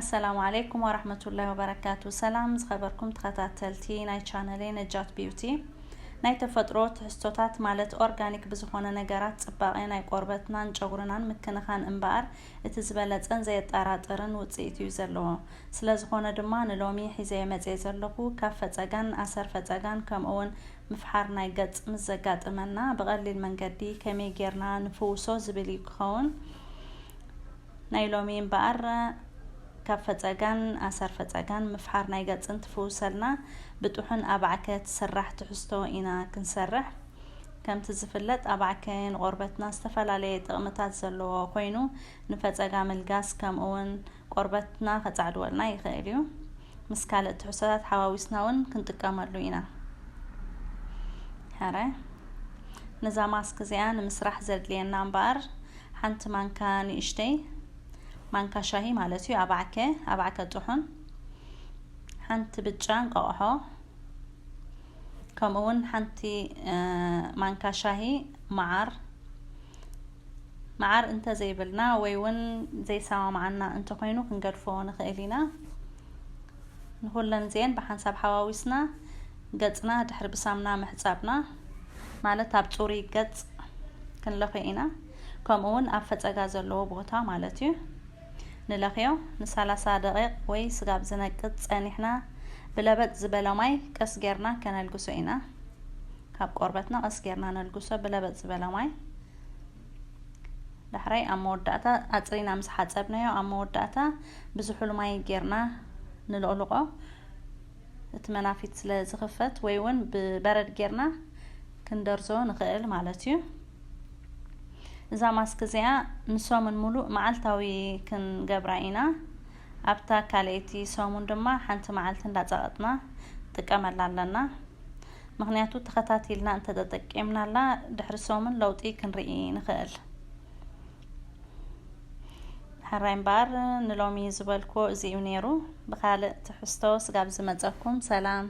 ኣሰላሙ ዓለይኩም ወራህመቱላሂ ወበረካቱ። ሰላም ዝኸበርኩም ተኸታተልቲ ናይ ቻነለይ ነጃት ቢዩቲ። ናይ ተፈጥሮ ትሕዝቶታት ማለት ኦርጋኒክ ብዝኾነ ነገራት ጽባቐ ናይ ቆርበትናን ጨጉርናን ምክንኻን እምበኣር እቲ ዝበለጸን ዘየጠራጥርን ውጽኢት እዩ ዘለዎ። ስለ ዝኾነ ድማ ንሎሚ ሒዘ መጽየ ዘለኹ ካብ ፈጸጋን ኣሰር ፈጸጋን ከምኡውን ምፍሓር ናይ ገጽ ምስ ዘጋጥመና ብቐሊል መንገዲ ከመይ ጌርና ንፍውሶ ዝብል እዩ ክኸውን። ናይ ሎሚ እምበኣር ካብ ፈጸጋን ኣሰር ፈጸጋን ምፍሓር ናይ ገጽን ትፍውሰልና ብጥሑን ኣባዕከ ትስራሕ ትሕዝቶ ኢና ክንሰርሕ። ከምቲ ዝፍለጥ ኣባዕከ ንቆርበትና ዝተፈላለየ ጥቕምታት ዘለዎ ኮይኑ ንፈጸጋ ምልጋስ ከምኡውን ቆርበትና ከጻዕድወልና ይኽእል እዩ። ምስ ካልእ ትሕዝቶታት ሓዋዊስና እውን ክንጥቀመሉ ኢና። ሕረ ነዛ ማስክ እዚኣ ንምስራሕ ዘድልየና እምበኣር ሓንቲ ማንካ ንእሽተይ ማንካ ሻሂ ማለት እዩ ኣባዕከ ኣባዕከ ጥሑን ሓንቲ ብጫ እንቋቑሖ ከምኡ እውን ሓንቲ ማንካ ሻሂ መዓር መዓር እንተዘይብልና ወይ እውን ዘይሰማማዓና እንተኮይኑ ክንገድፎ ንኽእል ኢና። ንኩለን እዚአን ብሓንሳብ ሓዋዊስና ገጽና ድሕሪ ብሳምና ምሕጻብና ማለት ኣብ ጽሩይ ገጽ ክንለኽዮ ኢና። ከምኡ እውን ኣብ ፈጸጋ ዘለዎ ቦታ ማለት እዩ። ንለኽዮ ንሳላሳ ደቂቕ ወይ ስጋብ ዝነቅጽ ጸኒሕና ብለበጥ ዝበለ ማይ ቀስ ጌርና ከነልግሶ ኢና። ካብ ቆርበትና ቀስ ጌርና ነልግሶ ብለበጥ ዝበለ ማይ። ዳሕራይ ኣብ መወዳእታ ኣጽሪና ምስ ሓጸብናዮ ኣብ መወዳእታ ብዝሑል ማይ ጌርና ንልቕልቆ። እቲ መናፊት ስለ ዝኽፈት ወይ እውን ብበረድ ጌርና ክንደርዞ ንኽእል ማለት እዩ። እዛ ማስክ እዚኣ ንሰሙን ሙሉእ መዓልታዊ ክንገብራ ኢና። ኣብታ ካልኣይቲ ሰሙን ድማ ሓንቲ መዓልቲ እንዳጸቐጥና ጥቀመላ ኣለና። ምኽንያቱ ተኸታቲልና እንተተጠቂምናላ ድሕሪ ሰሙን ለውጢ ክንርኢ ንኽእል። ሕራይ እምበኣር ንሎሚ ዝበልኩዎ እዚ እዩ ነይሩ። ብኻልእ ትሕዝቶ ስጋብ ዝመጸኩም ሰላም።